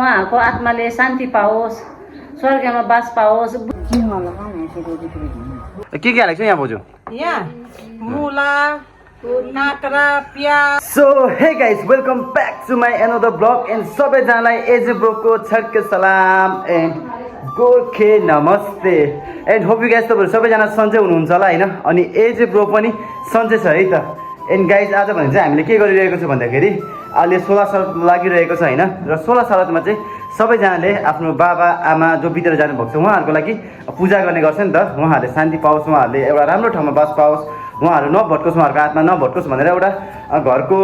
उहाँको आत्माले शान्ति पाओस्, स्वर्गमा बास पाओस्। के हालेको छ यहाँ बोजू? यहाँ मुला, काँक्रा, प्याज। So hey guys, welcome back to my another vlog and सबैजनालाई एजे ब्रोको छड्के सलाम एन्ड गोर्खे नमस्ते एन्ड होप यु गाइस तपाईँहरू सबैजना सन्चै हुनुहुन्छ होला होइन। अनि एजे ब्रो पनि सन्चै छ है त। एन्ड गाइस आज भने चाहिँ हामीले के गरिरहेको छ भन्दाखेरि अहिले 16 शरत लागिरहेको छ होइन। र 16 शरतमा चाहिँ सबैजनाले आफ्नो बाबा आमा जो बितेर जानुभएको छ उहाँहरूको लागि पूजा गर्ने गर्छ नि त। उहाँहरूले शान्ति पाओस्, उहाँहरूले एउटा राम्रो ठाउँमा बास पाओस्, उहाँहरू नभट्कोस्, उहाँहरूको आत्मा नभट्कोस् भनेर एउटा घरको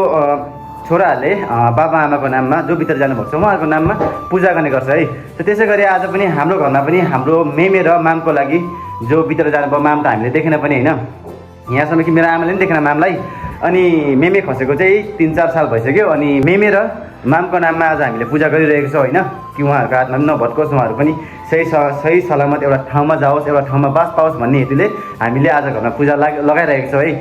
छोराहरूले बाबा आमाको नाममा जो बितेर जानुभएको छ उहाँहरूको नाममा पूजा गर्ने गर्छ है। त त्यसै गरी आज पनि हाम्रो घरमा पनि हाम्रो मेमे र मामको लागि जो बितेर जानुभयो, माम त हामीले देखेन पनि होइन, यहाँसम्म कि मेरो आमाले पनि देखेन मामलाई। अनि मेमे खसेको चाहिँ 3-4 साल भइसक्यो। अनि मेमे र मामको नाममा आज हामीले पूजा गरिरहेको छौँ होइन, कि उहाँहरूको आत्मा पनि नभट्कोस्, उहाँहरू पनि सही सलामत एउटा ठाउँमा जाओस्, एउटा ठाउँमा बास पाओस् भन्ने हेतुले हामीले आज घरमा पूजा लगाइरहेको छौँ है।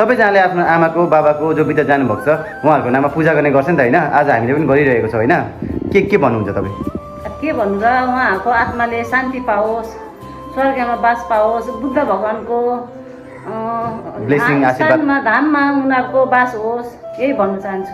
सबैजनाले आफ्नो आमाको बाबाको जो बितेर जानुभएको छ उहाँहरूको नाममा पूजा गर्ने गर्छ नि त होइन। आज हामीले पनि गरिरहेको छौँ होइन। के भन्नुहुन्छ तपाईँ? के भन्नु र, उहाँहरूको आत्माले शान्ति पाओस्, स्वर्गमा बास पाओस्, बुद्ध भगवानको ब्लेसिङ आशीर्वाद धाममा उनीहरूको बास होस्, यही भन्न चाहन्छु।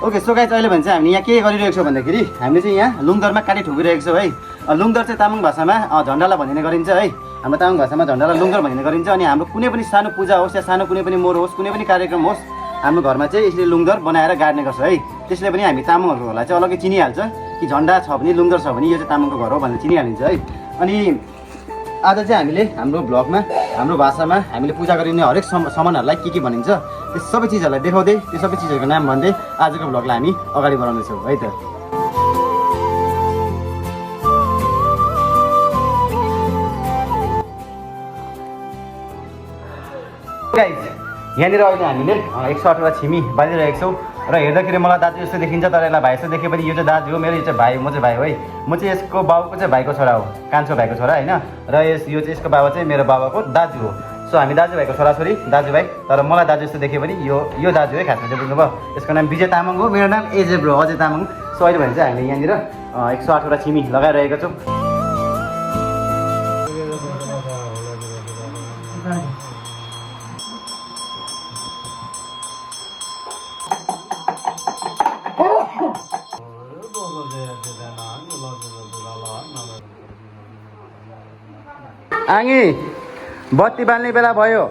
ओके, सो गाइस अहिले भने चाहिँ हामी यहाँ के गरिरहेको छौँ भन्दाखेरि हामीले चाहिँ यहाँ लुङदरमा काटी ठोकिरहेको छौँ है। लुङदर चाहिँ तामाङ भाषामा झन्डालाई भनिने गरिन्छ है। हाम्रो तामाङ भाषामा झन्डालाई लुङदर भनिने गरिन्छ। अनि हाम्रो कुनै पनि सानो पूजा होस् या सानो कुनै पनि मोर होस्, कुनै पनि कार्यक्रम होस्, हाम्रो घरमा चाहिँ यसले लुङदर बनाएर गाड्ने गर्छ है। त्यसले पनि हामी तामाङहरूलाई चाहिँ अलग्गै चिनिहाल्छ कि झन्डा छ भने, लुङदर छ भने यो चाहिँ तामाङको घर हो भनेर चिनिहालिन्छ है। अनि आज चाहिँ हामीले हाम्रो भ्लगमा हाम्रो भाषामा हामीले पूजा गरिने हरेक सामानहरूलाई के भनिन्छ त्यो सबै चिजहरूलाई देखाउँदै, त्यो सबै चिजहरूको नाम भन्दै आजको भ्लगलाई हामी अगाडि बढाउँदैछौँ है त। गाइस यहाँनिर अहिले हामीले 108वटा छिमी बाँधिरहेको छौँ र हेर्दाखेरि मलाई दाजु जस्तो देखिन्छ, तर यसलाई भाइ जस्तो देखे पनि यो चाहिँ दाजु हो मेरो, यो चाहिँ भाइ, म चाहिँ भाइ हो है। म चाहिँ यसको बाबुको चाहिँ भाइको छोरा हो, कान्छो भाइको छोरा होइन। र यो चाहिँ यसको बाबा चाहिँ मेरो बाबाको दाजु हो। सो हामी दाजुभाइको छोराछोरी, दाजुभाइ। तर मलाई दाजु जस्तो देख्यो भने यो दाजु है खासमा चाहिँ, बुझ्नुभयो। यसको नाम विजय तामाङ हो, मेरो नाम एजे ब्रो अजय तामाङ। सो अहिले भने चाहिँ हामीले यहाँनिर 108वटा छिमी लगाइरहेको छौँ। आँगी बत्ती बाल्ने बेला भयो।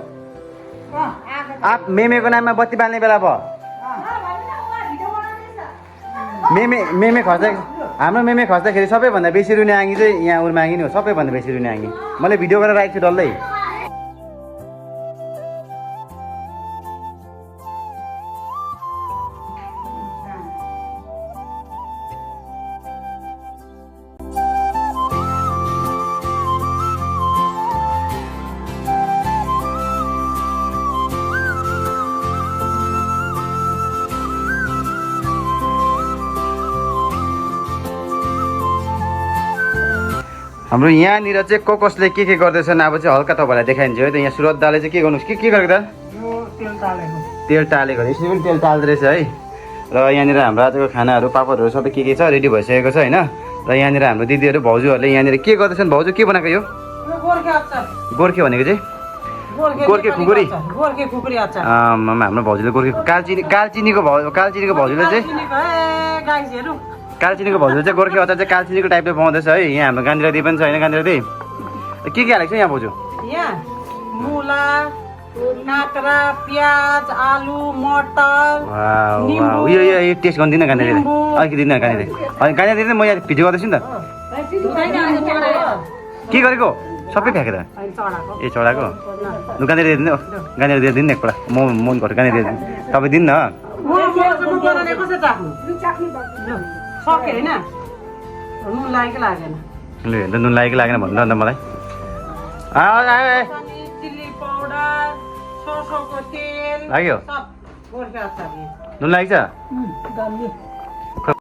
मेमेको नाममा बत्ती बाल्ने बेला भयो। मेमे खस्दा हाम्रो मेमे खस्दाखेरि सबैभन्दा बेसी रुने आँगी चाहिँ यहाँ उर्मा आँगी नै हो, सबैभन्दा बेसी रुने आँगी। मैले भिडियो गरेर राखेको छु डल्लै। हाम्रो यहाँनिर चाहिँ कसले के गर्दैछन् अब चाहिँ हल्का तपाईँलाई देखाइन्छ है त। यहाँ सुरत दाले चाहिँ के गर्नुहोस्, के गरेको त? तेल टालेको, यसले पनि तेल टाल्दो रहेछ है। र यहाँनिर हाम्रो आजको खानाहरू पापडहरू सबै के छ रेडी भइसकेको छ होइन। र यहाँनिर हाम्रो दिदीहरू भाउजूहरूले यहाँनिर के गर्दैछन्? भाउजू के बनाएको यो? गोर्खे भनेको चाहिँ गोर्खे खुकुरी। हाम्रो भाउजूले गोर्खे कालचिनीको भाउजूले चाहिँ कालचिनीको भाउजूले चाहिँ गोर्खे अचार चाहिँ कालचिनीको टाइपले पाउँदैछ है। यहाँ हाम्रो गान्धी दिदी पनि छ होइन, गान्धी दिदी के हालेको छ यहाँ भाउजू? यहाँ मुला, काँक्रा, प्याज, आलु, मटर, यो टेस्ट गर्दिनँ गान्धी दिदी, अलिकति दिनु गान्धी दिदी। गान्धी दिदी म यहाँ भिडियो गर्दैछु नि त। के गरेको? सबै फ्याँकेर होइन चढाएको ए चढाएको लु गानेर दिनु गानेर दिनु न एकपल्ट म घर गानेर दिनु तपाईँ दिनु न मसँग बनाउने कसरी चाख्नु लु सक्यो होइन नुन लागेको लागेन लु हेर्नु नुन लागेको लागेन भन्नु अन्त मलाई चिल्ली पाउडर सरसोको तेल लाग्यो सब गोर्खे अचार नुन लागेको छ